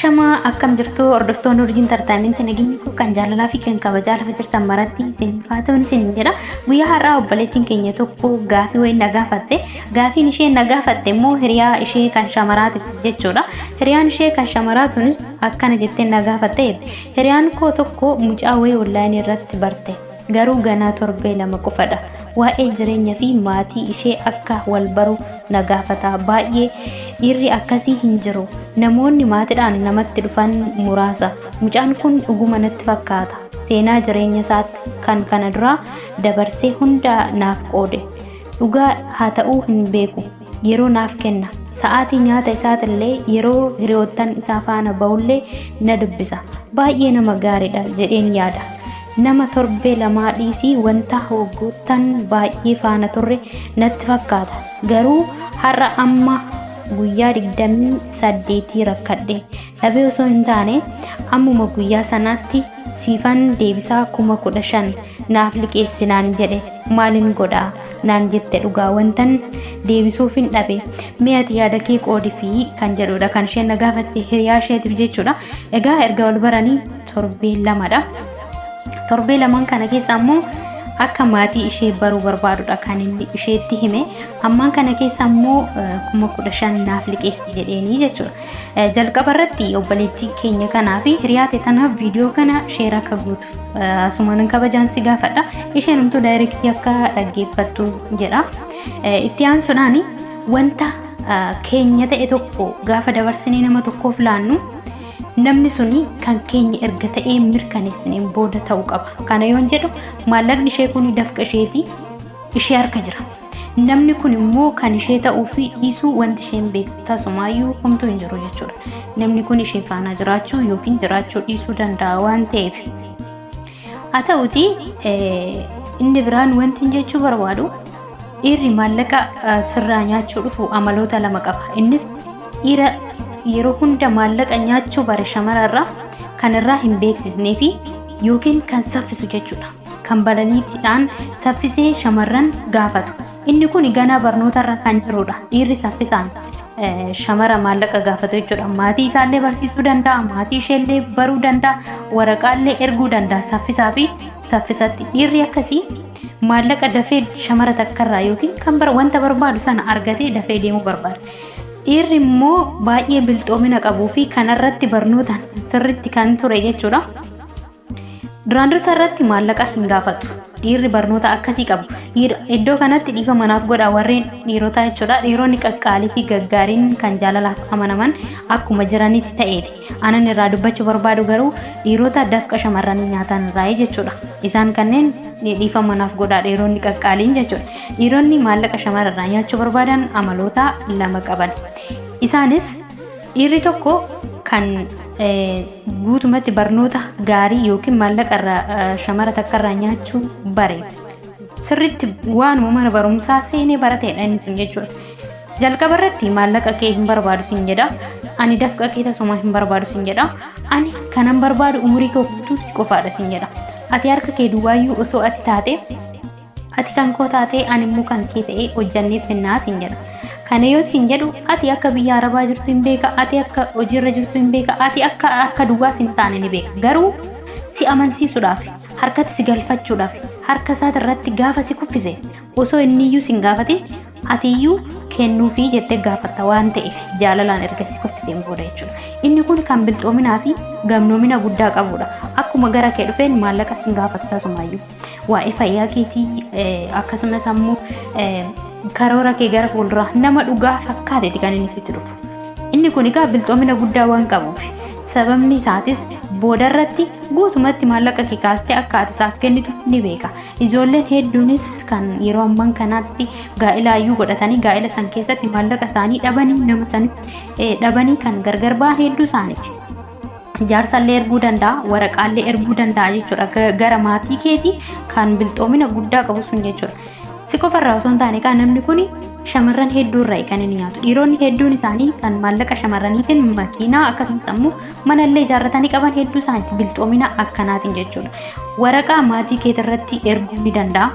Ashamaa akkam jirtu hordoftoonni Urjii Intartaayimentii, nageenyi koo kan jaalalaa fi kan kabajaa lafa jirtan maratti isiniif haa ta'uun isin jedha. Guyyaa har'aa obboleettiin keenya tokko gaafii wayii na gaafatte. Gaafiin ishee na gaafatte immoo hiriyaa ishee kan shamaraatiif jechuudha. Hiriyaan ishee kan shamaraa tunis akkana jettee na gaafatte. Hiriyaan koo tokko mucaa wayii onlaayinii irratti barte. Garuu ganaa torbee 2 qofadha. Waa'ee jireenya fi maatii ishee akka wal baru na gaafata. Baay'ee dhiirri akkasii hin jiru. Namoonni maatiidhaan namatti dhufan muraasa. Mucaan kun dhuguma natti fakkaata. Seenaa jireenya isaatti kan kana duraa dabarsee hunda naaf qoode. Dhugaa haa ta'uu hin beeku. Yeroo naaf kenna. Sa'aatii nyaata isaatillee, yeroo hiriyoottan isaa faana ba'ullee na dubbisa. Baay'ee nama gaariidha jedheen yaada. Nama torbee lamaa dhiisii wanta waggoottan baay'ee faana turre natti fakkaata. Garuu har'a amma guyyaa 28 rakkadhe. Dhabee osoo hin taane, ammuma guyyaa sanaatti siifan deebisaa, 15,000 naaf liqeessi naan jedhe. Maalin godhaa naan jette. Dhugaa wantan deebisuufin dhabe. Mee ati yaada kee qoodifii kan jedhudha kan isheen na gaafatte hiriyaa isheetiif jechuudha. Egaa erga wal baranii torbee lamadha. Torbee lamaan kana keessa ammoo akka maatii ishee baruu barbaadudha kan inni isheetti hime. Ammaan kana keessa ammoo 15,000 naaf liqeessi jedheenii jechuudha. Jalqaba irratti obboleettii keenya kanaa fi hiriyaa ta'e tanaaf viidiyoo kana share akka gootuuf asumaan kabajaan si gaafadha. Isheen humtuu daayirektii akka dhaggeeffattu jedha. Itti aansuudhaan, wanta keenya ta'e tokko gaafa dabarsinee nama tokkoof laannu, namni suni kan keenya erga ta'ee mirkaneessineen booda ta'uu qaba. Kana yoon jedhu, maallaqni ishee kun dafqa isheeti, ishee harka jira. Namni kun immoo kan ishee ta'uu fi dhiisuu wanti isheen beektu tasumaayyuu homtuu hin jiru jechuudha. Namni kun ishee faana jiraachuu yookiin jiraachuu dhiisuu danda'a waan ta'eef. Haa ta'uti, inni biraan wanti jechuu barbaadu, dhiirri maallaqa sirraa nyaachuu dhufu amaloota lama qaba. Innis dhiira yeroo hunda maallaqa nyaachuu bare shamararraa kan irraa hin beeksisnee fi yookiin kan saffisu jechuudha. Kan balaliitiidhaan saffisee shamarran gaafatu. Inni kun ganaa barnootarra kan jirudha. Dhiirri saffisaan shamara maallaqa gaafatu jechuudha. Maatii isaallee barsiisuu danda'a, maatii isheellee baruu danda'a, waraqaallee erguu danda'a saffisaa fi saffisatti. Dhiirri akkasii maallaqa dafee shamara takkarraa yookiin kan wanta barbaadu sana argatee dafee deemuu barbaada. Dhiirri immoo baay'ee bilxoomina qabuu fi kanarratti barnootaan sirritti kan ture jechuudha. Duraan dursa irratti maallaqa hin gaafatu. Dhiirri barnoota akkasii qabu. Iddoo kanatti dhiifa manaaf godha warreen dhiirotaa jechuudha. Dhiironni qaqqaalii fi gaggaariin kan jaalalaaf amanaman akkuma jiranitti ta'eeti. Anan irraa dubbachuu barbaadu garuu dhiirota dafqa shamarranii nyaatan irraa jechuudha. Isaan kanneen dhiifa manaaf godha dhiironni qaqqaaliin jechuudha. Dhiironni maallaqa shamarrarraa nyaachuu barbaadan amaloota lama qaban. Isaanis, dhiirri tokko kan guutumatti barnoota gaarii yookiin maallaqa irraa shamara takka irraa nyaachuu bare, sirritti waanuma mana barumsaa seenee barateedha inni sun jechuudha. Jalqaba irratti maallaqa kee hin barbaadu sin jedha. Ani dafqa kee tasuma hin barbaadu sin jedha. Ani kanan barbaadu umurii koo guutuu si qofaadha sin jedha. Ati harka kee duwwaayyuu osoo ati taate, ati kan koo taatee, ani immoo kan kee ta'ee hojjannee finnaa sin jedha. Kana yoo sin jedhu, ati akka biyya arabaa jirtu hin beeka, ati akka hojiirra jirtu hin beeka, ati akka harka duwwaa sin taane ni beeka. Garuu si amansiisuudhaaf, harkatti si galfachuudhaaf, harka isaati irratti gaafa si kuffise, osoo inni iyyuu sin gaafatin ati iyyuu kennuufii jettee gaafatta waan ta'eef, jaalalaan erga si kuffiseen booda jechuudha. Inni kun kan bilxoominaa fi gamnoomina guddaa qabudha. Akkuma gara kee dhufeen maallaqa sin gaafatu tasumaayyuu. Waa'ee fayyaa keetii, akkasumas ammoo karoora kee gara fuulduraa nama dhugaa fakkaateeti kan inni sitti dhufu. Inni kun egaa bilxoomina guddaa waan qabuuf, sababni isaatis boodarratti guutumatti maallaqa kee kaastee akka ati isaaf kennitu ni beeka. Ijoolleen hedduunis kan yeroo ammaan kanaatti gaa'ilaayyuu godhatanii gaa'ila san keessatti maallaqa isaanii dhabanii, nama sanis dhabanii kan gargar ba'an hedduu isaaniiti. Jaarsallee erguu danda'a, waraqaallee erguu danda'a jechuudha. Gara maatii keetii kan bilxoomina guddaa qabu sun jechuudha. Si qofarraa osoo hin taane, kan namni kun shamarran hedduu irraa kan inni nyaatu. Dhiironni hedduun isaanii kan maallaqa shamarraniitiin makiinaa akkasumas ammoo manallee ijaarratanii qaban hedduu isaaniiti bilxoomina akkanaatiin jechuudha. Waraqaa maatii keetirratti erguu ni danda'a.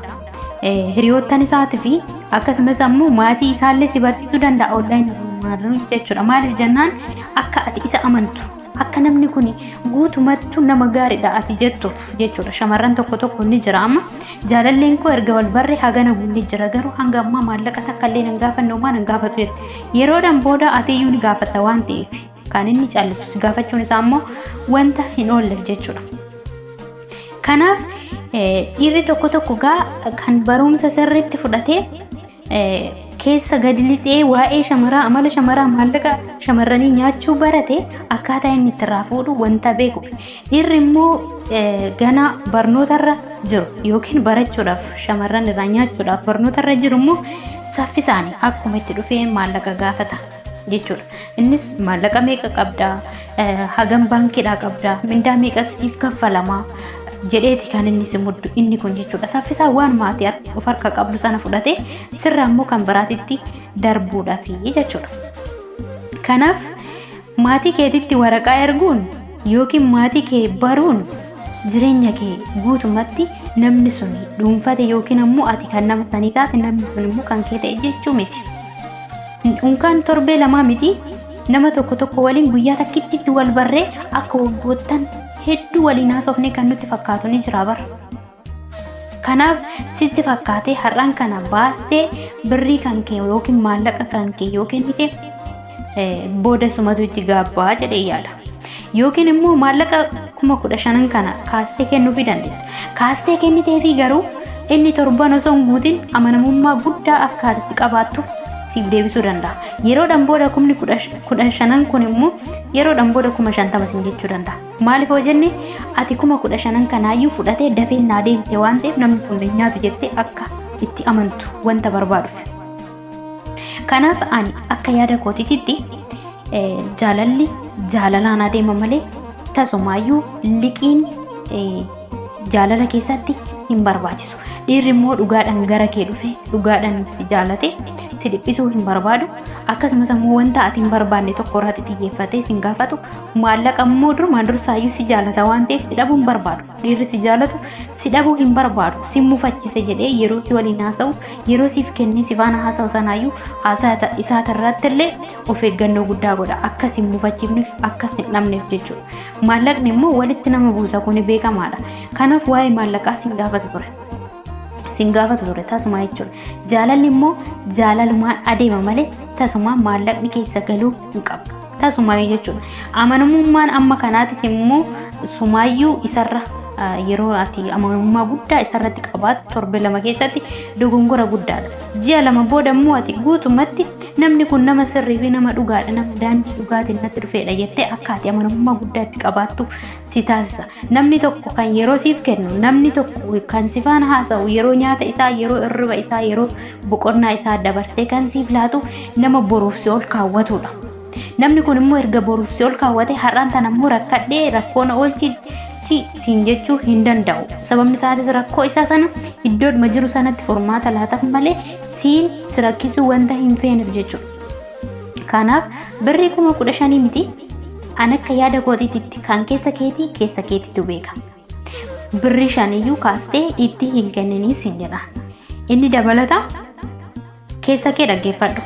Hiriyoottan isaatii fi akkasumas ammoo maatii isaallee si barsiisuu danda'a onlaayinii jechuudha. Maaliif jennaan, akka ati isa amantu Akka namni kun guutumattu nama gaariidha ati jettuuf jechuudha. Shamarran tokko tokko ni jira amma jaalalleen koo erga wal barree hagana guunne jira garuu hanga ammaa maallaqa takka illee nan gaafanne homaa nan gaafatu jette. Yeroodhaan booda ati iyyuu ni gaafatta waan ta'eef kan inni callisu si gaafachuun isaa immoo wanta hin oolleef jechuudha. Kanaaf dhiirri tokko tokko gaa kan barumsa sirriitti fudhatee keessa gadi lixee waa'ee shamaraa amala shamaraa maallaqa shamarranii nyaachuu barate akkaataa inni itti irraa fuudhu wanta beekuuf. Dhiirri immoo gana barnootarra jiru yookiin barachuudhaaf shamarran irraa nyaachuudhaaf barnootarra jiru immoo saffisaan akkuma itti dhufee maallaqa gaafata jechuudha. Innis maallaqa meeqa qabdaa, hagam baankiidhaa qabdaa, mindaa meeqatu siif kaffalamaa jedheeti kan inni si muddu inni kun jechuudha. Saffisaa waan maatii of harka qabdu sana fudhatee sirraa immoo kan biraatitti darbuudhaafi jechuudha. Kanaaf maatii keetitti waraqaa erguun yookiin maatii kee baruun jireenya kee guutumatti namni sun dhuunfate yookiin ammoo ati kan nama sanii taate namni sun immoo kan kee ta'e jechuu miti. Unkaan torbee lamaa miti nama tokko tokko waliin guyyaa takkittitti wal barree akka waggoottan hedduu waliin haasofnee kan nutti fakkaatu ni jira bara. Kanaaf sitti fakkaatee har'aan kana baastee birrii kan kee yookiin maallaqa kan kee yoo kennite booda sumatu itti gaabbaa jedhee yaada. Yookiin immoo maallaqa 15,000 kana kaastee kennuufii dandeessa. Kaastee kenniteefii garuu inni torban osoo hin guutin amanamummaa guddaa akka ati itti qabaattuuf siif deebisuu danda'a. Yeroodhaan booda 15,000 kun immoo yeroodhaan booda 50,000 siin jechuu danda'a. Maaliif hoo jenne ati 15,000 kanaayyuu fudhatee dafee naa deebise waan ta'eef namni kun na nyaatu jettee akka itti amantu wanta barbaaduuf. Kanaaf ani akka yaada kootiitti jaalalli jaalalaan adeema malee tasumaayyuu liqiin jaalala keessatti hin barbaachisu. Dhiirri immoo dhugaadhaan gara kee dhufe dhugaadhaan si jaalate si dhiphisuu hin barbaadu. Akkasumas immoo wanta ati hin barbaanne tokko irratti xiyyeeffatee si hin gaafatu. Maallaqa immoo durumaan dursaayyuu si jaalata waan ta'eef si dhabuu hin barbaadu. Dhiirri si jaalatu si dhabuu hin barbaadu. Si mufachiise jedhee yeroo si waliin haasa'u yeroo siif kennee si faana haasa'u sanaayyuu haasaa isaa irratti illee of eeggannoo guddaa godha. Akka si mufachiifneef akka si hin dhabneef jechuudha. Maallaqni immoo walitti nama buusa kuni beekamaadha. Kanaaf waa'ee maallaqaa sin gaafatu ture. Sin gaafatu ture tasuma jechuudha. Jaalalli immoo jaalalumaan adeema malee tasuma maallaqni keessa galuu hin qabu. Tasumaayyuu jechuudha. Amanamummaan amma kanaatis immoo sumaayyuu isarra yeroo ati amanamummaa guddaa isarratti qabaattu torbe 2 keessatti dogongora guddaadha. Ji'a 2 booda immoo ati guutumatti namni kun nama sirrii fi nama dhugaadha, nama daandii dhugaatiin natti dhufeedha jettee akka ati amanamummaa guddaa itti qabaattu si taasisa. Namni tokko kan yeroo siif kennu, namni tokko kan si faana haasa'u, yeroo nyaata isaa, yeroo irriba isaa, yeroo boqonnaa isaa dabarsee kan siif laatu nama boruuf si ol kaawwatudha. Namni kun immoo erga boruuf si ol kaawwate har'aan tana immoo rakkadhee rakkoo na oolchi siin jechuu hin danda'u. Sababni isaatis rakkoo isaa sana iddoodhuma jiru sanatti furmaata laataf malee siin si rakkisuu wanta hin feeneef jechuudha. Kanaaf birrii 15,000 miti an akka yaada kootiitti kan keessa keetii keessa keetiitu beeka. Birrii shaniyyuu kaastee itti hin kenninii siin jedha. Inni dabalata keessa kee dhaggeeffadhu.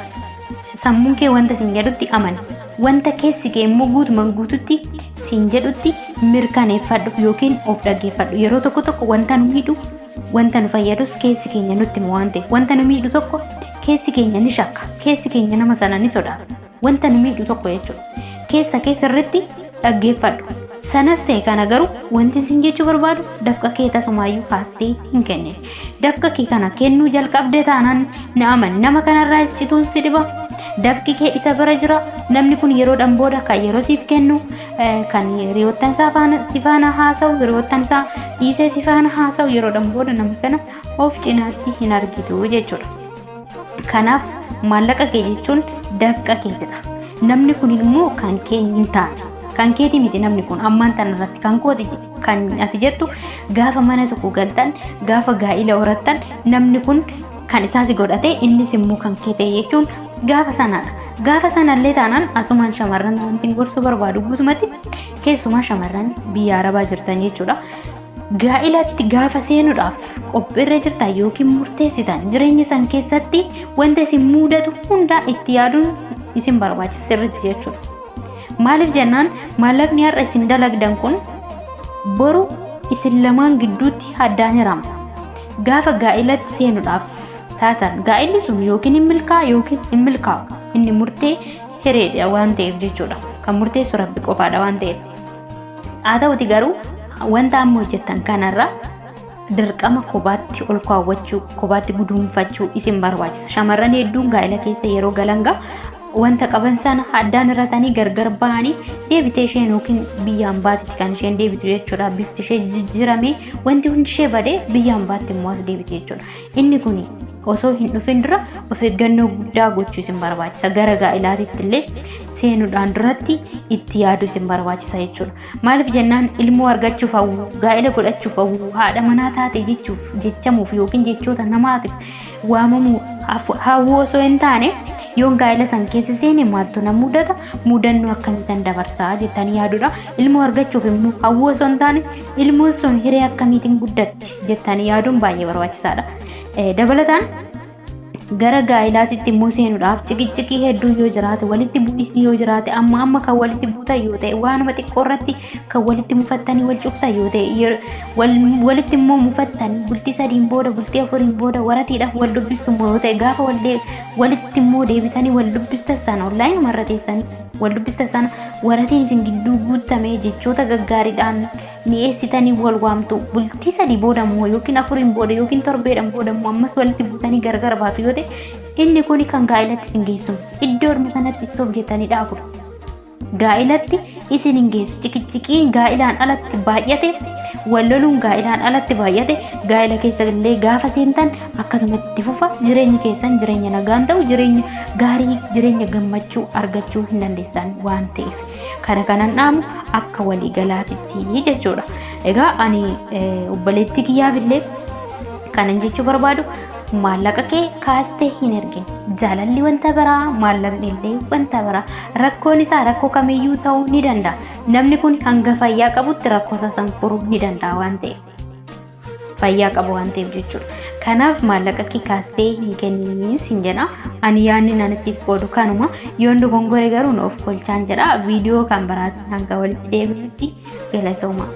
Sammuun kee wanta siin jedhutti amani. Wanta keessi kee immoo guutumaan guututti siin jedhutti mirkaneeffadhu yookiin of dhaggeeffadhu. Yeroo tokko tokko wanta nu miidhu wanta nu fayyadus keessi keenya nutti hima waan ta'eef wanta nu miidhu tokko keessi keenya ni shakka. Keessi keenya nama sana ni sodaata. Wanta nu miidhu tokko jechuudha. Keessa kee sirriitti dhaggeeffadhu. Sanas ta'e kana garuu wanti isin jechuu barbaadu dafqa kee tasumaayyuu kaastee hin kennin. Dafqa kee kana kennuu jalqabde taanaan na amani. Nama kanarraa cituun si dhiba. Dafqi kee isa bira jira. Namni kun yeroodhaan booda kan yeroo siif kennu kan hiriyoottan isaa faana si faana haasa'u hiriyoottan isaa dhiisee si faana haasa'u yeroodhaan booda nama kana of cinaatti hin argitu jechuudha. Kanaaf maallaqa kee jechuun dafqa keetidha. Namni kun immoo kan kee hin taane. Kan keeti miti namni kun ammaan tana irratti kan kooti kan ati jettu gaafa mana tokko galtan gaafa gaa'ila horattan namni kun kan isaa si godhate innis immoo kan kee ta'e jechuun gaafa sanaadha. Gaafa sanallee taanaan asumaan shamarran wanti gorsuu barbaadu guutumatti keessumaa shamarran biyya arabaa jirtan jechuudha. Gaa'ilatti gaafa seenuudhaaf qophiirra jirtan yookiin murteessitan jireenya san keessatti wanta isin mudatu hundaa itti yaaduun isin barbaachisa sirriitti jechuudha. Maaliif jennaan maallaqni har'a isin dalagdan kun boru isin lamaan gidduutti addaan hirama. Gaafa gaa'ilatti seenuudhaaf taatan gaa'illi sun yookiin hin milkaa'a yookiin hin milkaa'u. Inni murtee hireedha waan ta'eef jechuudha. Kan murteessu rabbi qofaadha waan ta'eef. Haa ta'uti garuu wanta amma hojjettan kanarra dirqama kophaatti ol kaawwachuu, kophaatti guduunfachuu isin barbaachisa. Shamarran hedduun gaa'ela keessa yeroo galan gaa wanta qaban sana addaan hiratanii gargar bahanii deebitee isheen yookiin biyyaan baatitti kan isheen deebitu jechuudha. Bifti ishee jijjiiramee wanti hundi ishee badee biyyaan baatti immoo as deebiti jechuudha. Inni kun osoo hin dhufin dura of eeggannoo guddaa gochuu isin barbaachisa. Gara gaa'ilaatitti illee seenuudhaan duratti itti yaaduu isin barbaachisa jechuudha. Maaliif jennaan ilmoo argachuuf hawwu, gaa'ila godhachuuf hawwu, haadha manaa taate jechuuf jechamuuf yookiin jechoota namaatiif waamamuu hawwu osoo hin taane yoon gaa'ila san keessa seene maaltu na mudata, mudannoo akkamiitan dabarsaa jettanii yaaduudha. Ilmoo argachuuf immoo hawwu osoo hin taane ilmoon sun hiree akkamiitiin guddatti jettanii yaaduun baay'ee barbaachisaadha. Dabalataan gara gaa'ilaatitti immoo seenuudhaaf ciqiciqii hedduu yoo jiraate, walitti bu'isii yoo jiraate, amma amma kan walitti buutan yoo ta'e, waanuma xiqqoo irratti kan walitti mufattanii wal cuftan yoo ta'e, walitti immoo mufattanii bultii sadiin booda, bultii afuriin booda waratiidhaaf wal dubbistu immoo yoo ta'e, gaafa walitti immoo deebitanii wal dubbistan sana, onlaayinuma irra teessanii wal dubbistan sana, waratiin isin gidduu guutamee jechoota gaggaariidhaan mi'eessitanii wal waamtu, bultii sadii booda immoo yookiin afuriin booda yookiin torbeedhaan booda immoo ammas walitti buutanii gargar baatu yoo ta'e, inni kun kan gaa'elatti isin geessu iddoo sanatti istoof jettanii dhaabudha. Gaa'elatti isin hin geessu. Ciqiciqiin gaa'ilaan alatti baay'ate, wal loluun gaa'ilaan alatti baay'ate, gaa'ela keessa illee gaafa seentan akkasumatti itti fufa. Jireenyi keessan jireenya nagaan ta'u, jireenya gaarii, jireenya gammachuu argachuu hin dandeessan waan ta'eef. Kana kanan dhaamu akka waliigalaatitti jechuudha. Egaa ani obboleettii kiyyaaf illee kanan jechuu barbaadu, maallaqa kee kaastee hin ergin. Jaalalli wanta biraa, maallaqni illee wanta biraa. Rakkoon isaa rakkoo kamiyyuu ta'uu ni danda'a. Namni kun hanga fayyaa qabutti rakkoo isaa san furuu ni danda'a waan ta'eef. Fayyaa qabu waan ta'eef jechuudha. Kanaaf maallaqa kee kaastee hin kenniniin sin jedha. Ani yaadni ani siif qoodu kanuma. Yoon dogongore garuu na of kolchaan jedha. Viidiyoo kan biraatiin hanga walitti deebinutti galatooma.